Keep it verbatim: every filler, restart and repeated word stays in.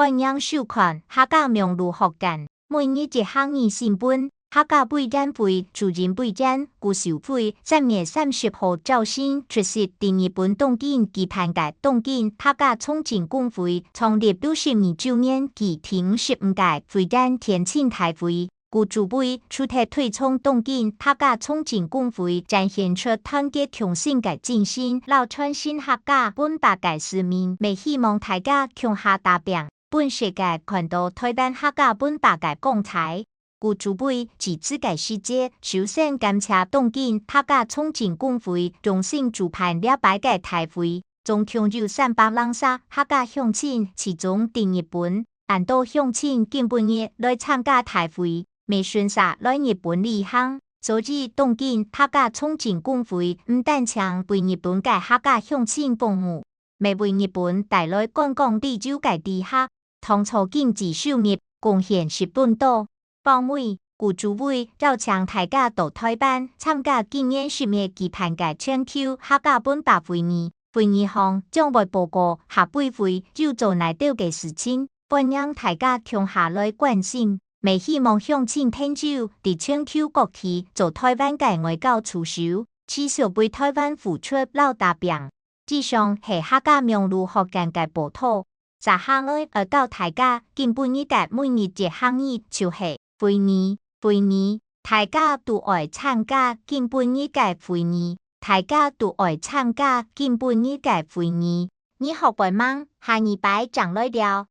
歡迎收看客家網路學院每日一客語新聞。客家委員會主任委員古秀妃三月三十號朝晨出席在日本東京舉辦个東京客家重鎮公會創立六十二週年暨第五十五屆會員天津大會。古主委除忒推崇東京客家重鎮公會展現出團結共生个精神，摎傳承客家文化个使命，也希望大家共下打拚， 分世界看到臺灣客家文化个光彩。古主委致詞个時節，首先感謝東京客家重鎮公會用心主辦這擺个大會，總共有三百零三客家鄉親，其中在日本，恁多鄉親今晡日來參加大會，也順續來日本旅行。所以東京客家重鎮公會毋單淨為日本个客家鄉親服務， 也為日本帶來觀光旅遊个旅客，創造經濟收入，貢獻十分多。訪問古主委邀請大家到臺灣參加今年十月舉辦个全球客家文化會議。會議項將會報告客委會有做哪兜个事情，歡迎大家共下來關心。也希望鄉親朋友在全球各地做臺灣个外交助手，持續為臺灣付出摎打拚。 以上係客家網路學院个報導。接下來愛教大家今晡日个每日一客語，就係會議，會議。大家都愛參加今晡日个會議，大家都愛參加今晡日个會議。你學會吂？下二擺正來尞。